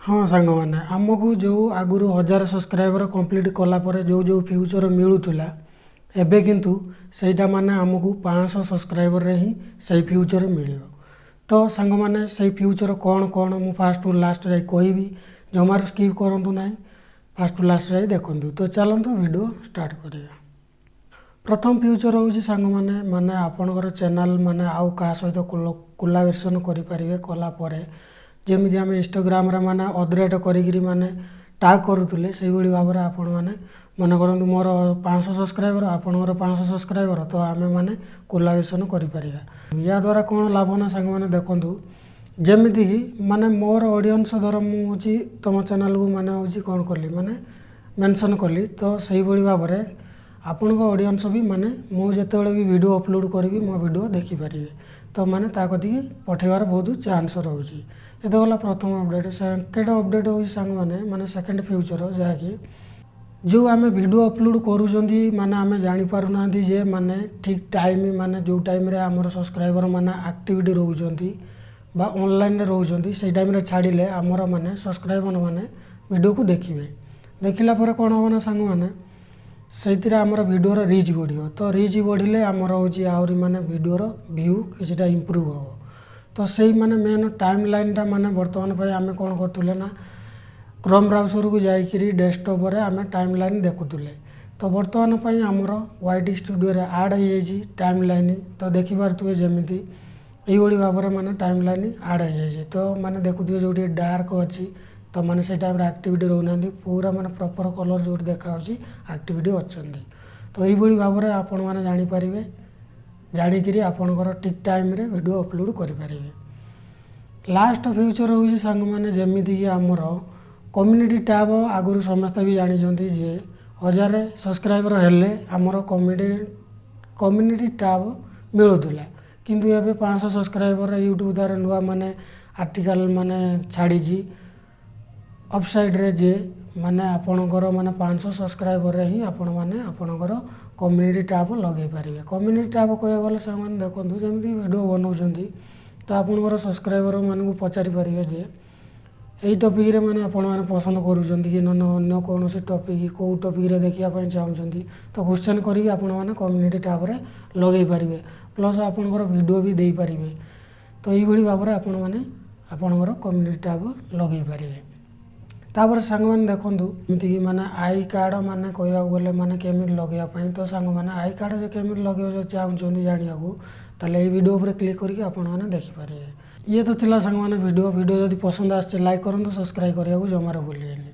ହଁ ସାଙ୍ଗମାନେ, ଆମକୁ ଯେଉଁ ଆଗରୁ 1000 ସବସ୍କ୍ରାଇବର କମ୍ପ୍ଲିଟ୍ କଲା ପରେ ଯେଉଁ ଯେଉଁ ଫିଚର୍ ମିଳୁଥିଲା, ଏବେ କିନ୍ତୁ ସେଇଟା ମାନେ ଆମକୁ 500 ସବସ୍କ୍ରାଇବରରେ ହିଁ ସେଇ ଫିଚର୍ ମିଳିବ। ତ ସାଙ୍ଗମାନେ, ସେଇ ଫିଚର୍ କ'ଣ କ'ଣ ମୁଁ ଫାଷ୍ଟ ଟୁ ଲାଷ୍ଟ ଯାଇ କହିବି, ଜମାରୁ ସ୍କିପ୍ କରନ୍ତୁ ନାହିଁ, ଫାଷ୍ଟ ଟୁ ଲାଷ୍ଟ ଯାଇ ଦେଖନ୍ତୁ। ତ ଚାଲନ୍ତୁ ଭିଡ଼ିଓ ଷ୍ଟାର୍ଟ କରିବା। ପ୍ରଥମ ଫିଚର୍ ହେଉଛି ସାଙ୍ଗମାନେ, ମାନେ ଆପଣଙ୍କର ଚ୍ୟାନେଲ୍ ମାନେ ଆଉ କାହା ସହିତ କୋଲାବରେସନ୍ କରିପାରିବେ। କଲା ପରେ ଯେମିତି ଆମେ ଇନଷ୍ଟାଗ୍ରାମରେ ମାନେ ଅଦରେଟ୍ କରିକିରି ମାନେ ଟ୍ୟାଗ୍ କରୁଥିଲେ, ସେଇଭଳି ଭାବରେ ଆପଣମାନେ ମନେ କରନ୍ତୁ ମୋର 500 ସବସ୍କ୍ରାଇବର, ଆପଣଙ୍କର 500 ସବସ୍କ୍ରାଇବର, ତ ଆମେ ମାନେ କୋଲାବରେସନ୍ କରିପାରିବା। ୟା ଦ୍ୱାରା କ'ଣ ଲାଭ ନା ସାଙ୍ଗମାନେ ଦେଖନ୍ତୁ, ଯେମିତିକି ମାନେ ମୋର ଅଡ଼ିଏନ୍ସ ଧର ମୁଁ ହେଉଛି ତୁମ ଚ୍ୟାନେଲ୍କୁ ମାନେ ହେଉଛି କ'ଣ କଲି, ମାନେ ମେନସନ୍ କଲି, ତ ସେଇଭଳି ଭାବରେ ଆପଣଙ୍କ ଅଡ଼ିଏନ୍ସ ବି ମାନେ ମୁଁ ଯେତେବେଳେ ବି ଭିଡ଼ିଓ ଅପଲୋଡ଼ କରିବି ମୋ ଭିଡ଼ିଓ ଦେଖିପାରିବେ। ତ ମାନେ ତା କତିକି ପଠାଇବାର ବହୁତ ଚାନ୍ସ ରହୁଛି। ଏ ତ ଗଲା ପ୍ରଥମ ଅପଡ଼େଟ୍। ସେକେଣ୍ଡ ଅପଡ଼େଟ୍ ହେଉଛି ସାଙ୍ଗମାନେ, ମାନେ ସେକେଣ୍ଡ ଫିଚର୍, ଯାହାକି ଯେଉଁ ଆମେ ଭିଡ଼ିଓ ଅପଲୋଡ଼ କରୁଛନ୍ତି ମାନେ ଆମେ ଜାଣିପାରୁନାହାନ୍ତି ଯେ ମାନେ ଠିକ୍ ଟାଇମ୍, ମାନେ ଯେଉଁ ଟାଇମ୍ରେ ଆମର ସବସ୍କ୍ରାଇବର ମାନେ ଆକ୍ଟିଭିଟି ରହୁଛନ୍ତି ବା ଅନଲାଇନ୍ରେ ରହୁଛନ୍ତି, ସେଇ ଟାଇମ୍ରେ ଛାଡ଼ିଲେ ଆମର ମାନେ ସବସ୍କ୍ରାଇବର ମାନେ ଭିଡ଼ିଓକୁ ଦେଖିବେ। ଦେଖିଲା ପରେ କ'ଣ ହେବ ନା ସାଙ୍ଗମାନେ, ସେଇଥିରେ ଆମର ଭିଡ଼ିଓର ରିଚ୍ ବଢ଼ିବ। ତ ରିଚ୍ ବଢ଼ିଲେ ଆମର ହେଉଛି ଆହୁରି ମାନେ ଭିଡ଼ିଓର ଭ୍ୟୁ କିଛିଟା ଇମ୍ପ୍ରୁଭ୍ ହେବ। ତ ସେଇ ମାନେ ମେନ୍ ଟାଇମ୍ ଲାଇନ୍ଟା ମାନେ ବର୍ତ୍ତମାନ ପାଇଁ ଆମେ କ'ଣ କରୁଥିଲେ ନା କ୍ରୋମ୍ ବ୍ରାଉଜରକୁ ଯାଇକିରି ଡେସ୍କଟପ୍ରେ ଆମେ ଟାଇମ୍ ଲାଇନ୍ ଦେଖୁଥିଲେ। ତ ବର୍ତ୍ତମାନ ପାଇଁ ଆମର ୱାଇଟି ଷ୍ଟୁଡ଼ିଓରେ ଆଡ଼୍ ହେଇଯାଇଛି ଟାଇମ୍ ଲାଇନ୍। ତ ଦେଖିପାରୁଥିବେ ଯେମିତି ଏଇଭଳି ଭାବରେ ମାନେ ଟାଇମ୍ ଲାଇନ୍ ଆଡ଼୍ ହେଇଯାଇଛି। ତ ମାନେ ଦେଖୁଥିବେ ଯେଉଁଠି ଡାର୍କ ଅଛି, ତ ମାନେ ସେଇ ଟାଇମ୍ରେ ଆକ୍ଟିଭିଟି ରହୁନାହାନ୍ତି, ପୁରା ମାନେ ପ୍ରପର୍ କଲର୍ ଯେଉଁଠି ଦେଖାହେଉଛି ଆକ୍ଟିଭିଟି ଅଛନ୍ତି। ତ ଏଇଭଳି ଭାବରେ ଆପଣମାନେ ଜାଣିପାରିବେ, ଜାଣିକିରି ଆପଣଙ୍କର ଠିକ୍ ଟାଇମ୍ରେ ଭିଡ଼ିଓ ଅପଲୋଡ଼ କରିପାରିବେ। ଲାଷ୍ଟ ଫିଚର୍ ହେଉଛି ସାଙ୍ଗମାନେ, ଯେମିତିକି ଆମର କମ୍ୟୁନିଟି ଟ୍ୟାବ୍ ଆଗରୁ ସମସ୍ତେ ବି ଜାଣିଛନ୍ତି ଯେ 1000 ସବସ୍କ୍ରାଇବର ହେଲେ ଆମର କମ୍ୟୁନିଟି ଟ୍ୟାବ୍ ମିଳୁଥିଲା। କିନ୍ତୁ ଏବେ 500 ସବସ୍କ୍ରାଇବର ୟୁଟ୍ୟୁବ୍ ଦ୍ୱାରା ନୂଆ ମାନେ ଆର୍ଟିକାଲ୍ ମାନେ ଛାଡ଼ିଛି ୱେବସାଇଟ୍ରେ ଯେ ମାନେ ଆପଣଙ୍କର ମାନେ 500 ସବସ୍କ୍ରାଇବରରେ ହିଁ ଆପଣମାନେ ଆପଣଙ୍କର କମ୍ୟୁନିଟି ଟ୍ୟାବ୍ ଲଗାଇ ପାରିବେ। କମ୍ୟୁନିଟି ଟ୍ୟାବ୍ କହିବାକୁ ଗଲେ ସେମାନେ ଦେଖନ୍ତୁ, ଯେମିତି ଭିଡ଼ିଓ ବନାଉଛନ୍ତି, ତ ଆପଣଙ୍କର ସବସ୍କ୍ରାଇବର ମାନଙ୍କୁ ପଚାରି ପାରିବେ ଯେ ଏଇ ଟପିକ୍ରେ ମାନେ ଆପଣମାନେ ପସନ୍ଦ କରୁଛନ୍ତି କି ନହେଲେ ଅନ୍ୟ କୌଣସି ଟପିକ୍, କେଉଁ ଟପିକ୍ରେ ଦେଖିବା ପାଇଁ ଚାହୁଁଛନ୍ତି। ତ କ୍ୱେଶ୍ଚନ୍ କରିକି ଆପଣମାନେ କମ୍ୟୁନିଟି ଟ୍ୟାବ୍ରେ ଲଗାଇ ପାରିବେ, ପ୍ଲସ୍ ଆପଣଙ୍କର ଭିଡ଼ିଓ ବି ଦେଇପାରିବେ। ତ ଏଇଭଳି ଭାବରେ ଆପଣମାନେ ଆପଣଙ୍କର କମ୍ୟୁନିଟି ଟ୍ୟାବ୍ ଲଗାଇ ପାରିବେ। ତାପରେ ସାଙ୍ଗମାନେ ଦେଖନ୍ତୁ, ଏମିତିକି ମାନେ I card ମାନେ କହିବାକୁ ଗଲେ ମାନେ କେମିତି ଲଗାଇବା ପାଇଁ। ତ ସାଙ୍ଗମାନେ, I card ଯେ କେମିତି ଲଗାଇବାକୁ ଚାହୁଁଛନ୍ତି ଜାଣିବାକୁ, ତାହେଲେ ଏଇ ଭିଡ଼ିଓ ଉପରେ କ୍ଲିକ୍ କରିକି ଆପଣମାନେ ଦେଖିପାରିବେ। ଇଏ ତ ଥିଲା ସାଙ୍ଗମାନେ ଭିଡ଼ିଓ। ଭିଡ଼ିଓ ଯଦି ପସନ୍ଦ ଆସିଛି ଲାଇକ୍ କରନ୍ତୁ, ସବସ୍କ୍ରାଇବ୍ କରିବାକୁ ଜମାରୁ ଭୁଲିବେନି।